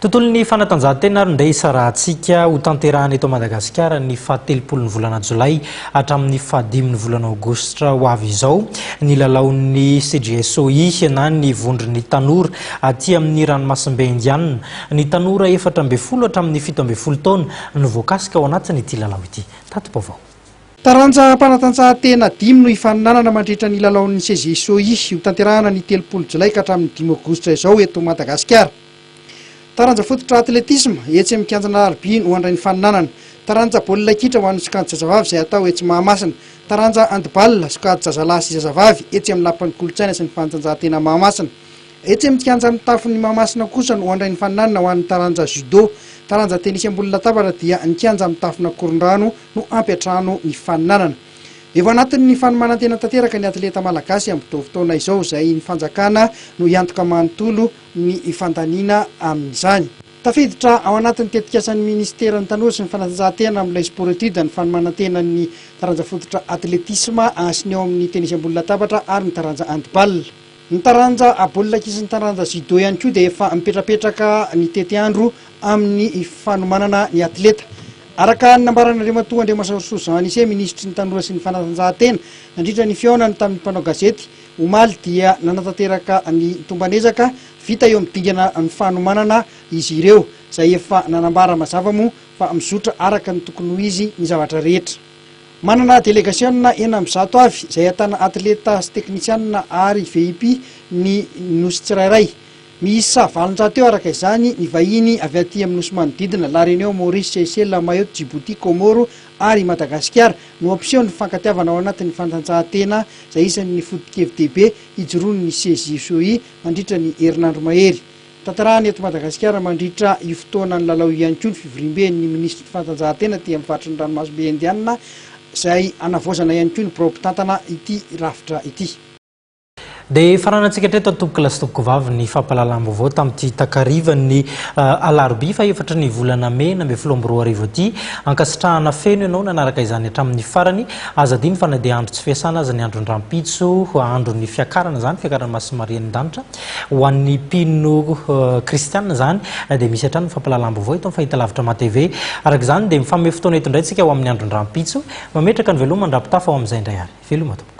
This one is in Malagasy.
Tontolon'ny fanatanjahantena ary ndeha hisarahantsika ho tanterahana eto Madagasikara ny fahatelopolon'ny volana jolay hatramin'ny fahadimin'ny volana aogositra ho avy izao ny lalaon'ny CJSOI na ny vondron'ny tanora aty amin'ny ranomasimbe Indianina. Ny tanora 14 hatramin'ny 17 taona no voakasika ao anatin'ity lalao ity. Tati-baovao. Taranjam-panatanjahantena dimy no hifaninanana mandritra ny lalaon'ny CJSOI hotanterahana ny 30 jolay ka hatramin'ny 5 aogositra izao eto Madagasikara. Taranja fototra atletisma, etsy amin'ny kianjan'Alarobia no handray ny faninanana. Taranja baolina kitra ho an'ny sokajy zazavavy izay hatao etsy Mahamasina. Taranja handball, sokajy zazalahy sy zazavavy, etsy amin'ny lapan'ny kolontsaina sy ny fanatanjahantena Mahamasina. Etsy amin'ny kianja mitafon'i Mahamasina kosa no handray ny faninanana ho an'ny taranja judo. Taranja tenisy ambony latabatra dia ny kianja mitafon'Ankorondrano no hampiantrano ny faninanana. Efa anatin'ny fanomanan-tena tanteraka ny atleta malagasy amin'izao fotoana izao izay ny fanjakana no hiantoka manontolo ny fandaniana amin'izany. Tafiditra ao anatin'ny tetikasan'ny minisiteran'ny Tanora sy ny fanatanjahantena amin'ilay Sport Etudes ny fanomanan-tenan'ny taranja fototra atletisma sy ny ao amin'ny tenisy ambony latabatra ary ny taranja handball. Ny taranja baolina kitra sy ny taranja judo ihany koa dia efa mipetrapetraka ny tetiandro amin'ny fanomanana ny atleta. Araka ny nambaran'Andriamatoa Andriamasarosoa Jean Anicet, minisitry ny Tanora sy ny fanatanjahantena, nandritra ny fihaonany tamin'ny mpanao gazety, Omaly dia nanatanteraka ny tomban'ezaka vita eo amin'ny dingana ny fanomanana izy ireo, izay efa nanambara mazava moa fa mizotra araka ny tokony ho izy ny zavatra rehetra. Manana delegasiona 106 avy, izay ahitana atleta sy teknisianina ary VIP ny nosy tsirairay. Miisa 800 eo araka izany ny vahiny avy aty amin'ny nosy manodidina, La Réunion, Maurice, Seychelles, Mayotte, Djibouti, Comores ary i Madagasikara, no hampiseho ny fifankatiavana ao anatin'ny fanatanjahantena izay isan'ny foto-kevi-dehibe hijoroan'ny CJSOI mandritra ny herinandro mahery. Tanterahina eto Madagasikara mandritra io fotoanan'ny lalao io ihany koa ny fivoriamben'ny minisitry ny fanatanjahantena aty amin'ny faritry ny ranomasimbe Indianina izay hanavaozana ihany koa ny birao mpitantana ity rafitra ity. Dia faranantsika hatreto tompokolahy sy tompokovavy ny fampahalalam-baovao tamin'ity takarivan'ny alarobia fahefatry ny volana mey 2016 ity. Ankasitrahana feno ianao nanaraka izany hatramin'ny farany. Aza adino fa na dia andro tsy fiasana aza ny andron-drampitso, andron'ny fiakarana izany, fiakaran'i Masina Maria any an-danitra. Ho an'ny mpino kristiana izany dia misy hatrany ny fampahalalam-baovao eto amin'ny fahitalavitra MATV. Araka izany dia mifanome fotoana eto indray isika ho amin'ny andron-drampitso. Mametraka ny veloma mandra-pitafa ho amin'izay indray ary. Veloma tompoko.